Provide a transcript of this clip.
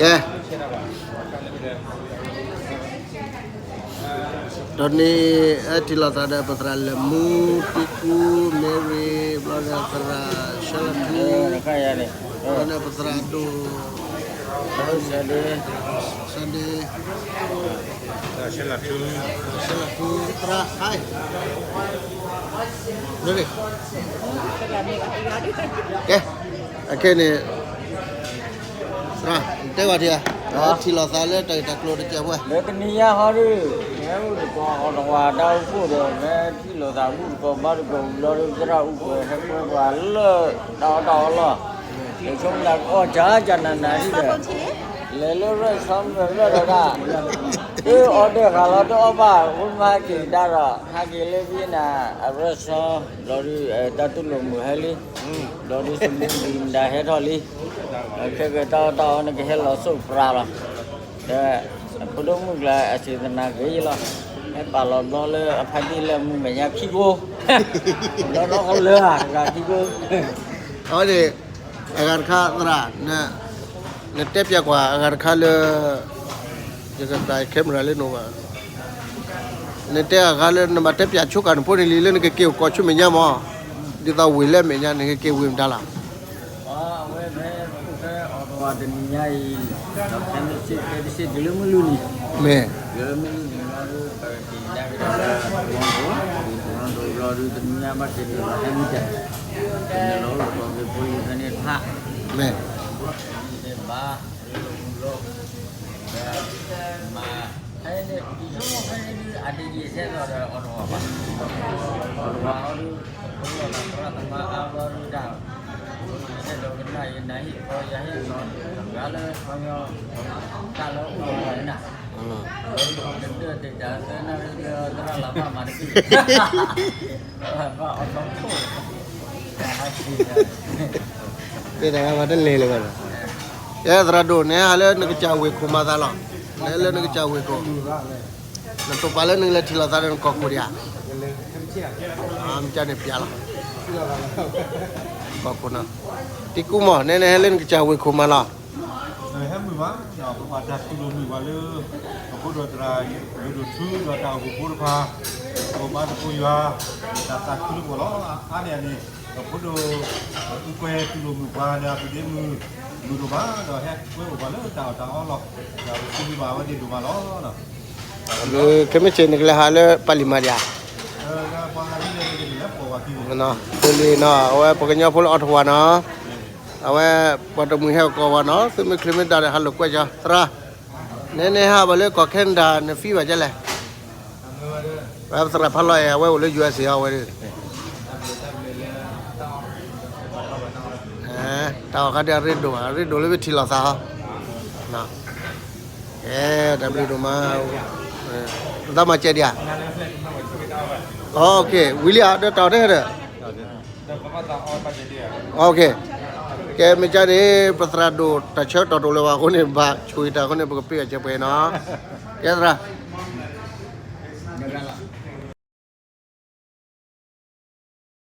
ကဲ, ဒီးန့ၣ် ဟဲထံၣ်လိာ်သးဒီးပသရၣ်လၢမူ, တံကူ, မ့ရံ, ဘျီဒီးသရၣ်ဆၢလၢထူ, ဘျီန့ၣ်ပသရၣ်ဒိၣ်, ဆၢဒ့, ဆၢလၢထူ, သရၣ်, ဟါ, ကဲ, အခဲန့ၣ် သရၣ်, တဲဝဲဒၣ်, ထံၣ်လိာ်သးလၢတၢ်ဂ့ၢ်တၢ်ကျိၤတကဲးဝဲ, လၢတနံၤညါဟီဒီး မ့ၢ်အိၣ်တကီၢ်အီၤတဝၤတၢ်အိၣ်ဖှိၣ်ဒီး မ့ၢ်ထံၣ်လိာ်သးဘူၣ်တကီၢ်ဘါတကီၢ်ဝံၤလီၤဒီး သရၣ်အူကွဲၤဟဲကွဲပှၤလၢတၢ်အီၣ်တၢ်အီလီၤ, လၢဆိကမိၣ်လၢကအီၣ်ကၢကၢနးနးဒ်ဒီး လဲၤလၢရၢၣ်ဆီမုၢ်လၢဒီးဒၣ်, တအီၣ်ဒၢးဃာ်လီၤ တအီၣ်ဘၣ် အိၣ်မးက့ၤကဒါဒီး ဟးက့ၤလၢဖဲန့ၣ် အရၢၣ်ဆီ, ဘျီဒီး တၢ်တူၢ်လိာ်မုာ်ဟဲလံ, ဘျီဒီး သမူဒံးမတၤဟဲထီၣ်လံ, ခဲကတၢၢ်တၢ်အီၣ်န့ၣ်ကဟဲလီၤစိၣ်ပြးလီၤ, ဒီး ဖိဒိၣ်မုၣ်ကျါအစံးသနာ်က့လီၤ, ဟဲပာ်လီၤဘျီလၢအဖါတံၢ်လၢမူမဲာ်ညါခံကိ, ဘျီဒီးကလၢအဂၤခံကိ, အဝဲန့ၣ် အဂၤတခါသရၣ်, နတဲပၠးကွၢ်အဂၤတခါလၢ ယကဒၣ် camera လၢနအိၣ်ဘၣ်, နတဲအဂၤလၢနဘၣ်တဲပၠးဆိကမိၣ်နဖိန့ၣ်လံ လၢနကက့ၤအိၣ်ကီၢ်ဆူမဲာ်ညါမး, ဒ်သိးဝ့ၢ်လၢမဲာ်ညါ နကက့ၤဝ့ၢ်မတၤလီၤ. အဝဲဖဲအိၣ်ဖဲအီၤတဝၤတနံၤညါအံၤ, ဒီးဖဲမ့ၢ်စ့ၢ်ကီးတနံၤညါအံၤ, မ့ၢ်, လၢမ့ၢ်လၢန့ၣ်လီၤဒီး ပက့ၤညါက့ၤဒီးလၢ Toronto, Toronto ဘျီဒီး တနံၤညါဘၣ်က့ၤဒီးလီၤ Hamilton, န့ၣ်လီၤ လီၤကီၢ်က့ၤဖိလံၤဖဲန့ၣ်တဖၣ်, မ့ၢ်, ဘၣ်, လၢလီၤမူလီၤ, မၤ, ဖဲန့ၣ် ယဆိကမိၣ်ဖဲန့ၣ်ဒုး အတယံာ်ဆဲးဒီးအီၤတဝၤဘၣ်, အီၤတဝၤအီၤဒုး အဃိလီၤသးသရၣ်သမါအါဘျီဒုးဒၣ်, အဃိလီၤဆဲးဒီးကနၣ်ယနၤဟံၣ်အဃိ ယဟ့ၣ်လီၤ, လၢခီပညီ, တၢ်လၢအိၣ်လီၤနၤ, တဒၢတဒၢသၢနၣ်ရံၣ်လၢသရၣ်လၤဘၣ်မၤတဘ့ၣ်, ဘၣ်အီၤထီၣ်ခိၣ်, တၢ်ဟးဆံး, တဲတၢ်ဂၤမၤတလဲၤလၢၤဘၣ်ဒီး, ယဲသရၣ်ဒိၣ်န့ၣ် ဟးလၢနကစၢ်ဝ့ၢ်ခိၣ်မၤသးလီၤ, နဟဲလၢနကစၢ်ဝ့ၢ်ခိၣ် နတိာ်ပာ်လၢနကလဲၤထံၣ်လိာ်သးဒီးနကီၢ်ခိၣ်ဒံးဧါ, မ့ၢ်ကန့ၣ်ပျးလီၤ, ကီၢ်ခိၣ်နီၤ, တံကူမီၢ် နဲနဟဲလၢနကစၢ်ဝ့ၢ်ခိၣ်မၤလီၤ, ဟဲမုာ်ဘၣ်, ပဘၣ်တၢ်တူၢ်လိာ်မုာ်ပှၤလၢ ပဖိဒီးသရၣ်ယိၤဒိၣ်ထူဒီးတၢ်အိၣ်ဖှိၣ်ဖိတဖၣ်, ပဘါသကိးယွၤ, တၢ်သးခုတအိၣ်လီၤ, အါန့ၢ်အန့ၣ်, ပဖိဒိၣ်, အူကွဲတူၢ်လိာ်မုာ်ပှၤဒီးအပူၤဒ့မုၢ်, မုာ်ဒိၣ်မးဒီးဟဲကွဲအိၣ်ပှၤလၢတၢ်အီၣ်တၢ်အီလီၤ, ဒီးပစံးဘျုးဘၣ်အဝဲသ့ၣ်ဒိၣ်မးလီၤ. လၢခဲမ့ၢ်ဆ့ၣ်နကလဲၤဟးလၢပၢ်လံၤမၤဒံးဧါ, ဖိလံၤနီၤ အဝဲပှၤကညီဖိလၢအီၤတဝၤနီၤ, အဝဲပှၤတမှံၤဟဲအိၣ်ကိးဝဲနီၤ, သုမ့ၢ်ချုးမ့ၢ်ဒါဒီးဟးလိာ်ကွဲကၠီ, သရၣ်, နဲနဲဟးဘၣ်လၢကီၢ် Canada န fee ဘၣ်ကလဲၣ်, ဝဲသရၣ်ဖးလီၤအဲၣ် အဝဲအိၣ်လၢ USA အဝဲဒၣ် တၢ်အီၣ်ခါဒ်အရ့ဒိၣ်, အရ့ဒိၣ်လၢပထံၣ်လိာ်သးဟီ, အဲ တၢ်ဘျုးဒိၣ်မး, နသးမၤစဲဒံးဧါ, ဝံၤလံဧါ, ဒီးတၢ်အီၣ်တဟဲဒီး, ကဲမ့ၢ်ကန့ၣ် ပသရၣ်ဒိၣ်တၢ်ဆၢကတီၢ်တအိၣ်လၢၤဘၣ်အဃိန့ၣ် ဘၣ်ဆိၣ်ဂ့ၤတၢ်အဃိန့ၣ် ပကပ့ၢ်အီၤစဲးပှဲၤနီၤ, ကဲသရၣ်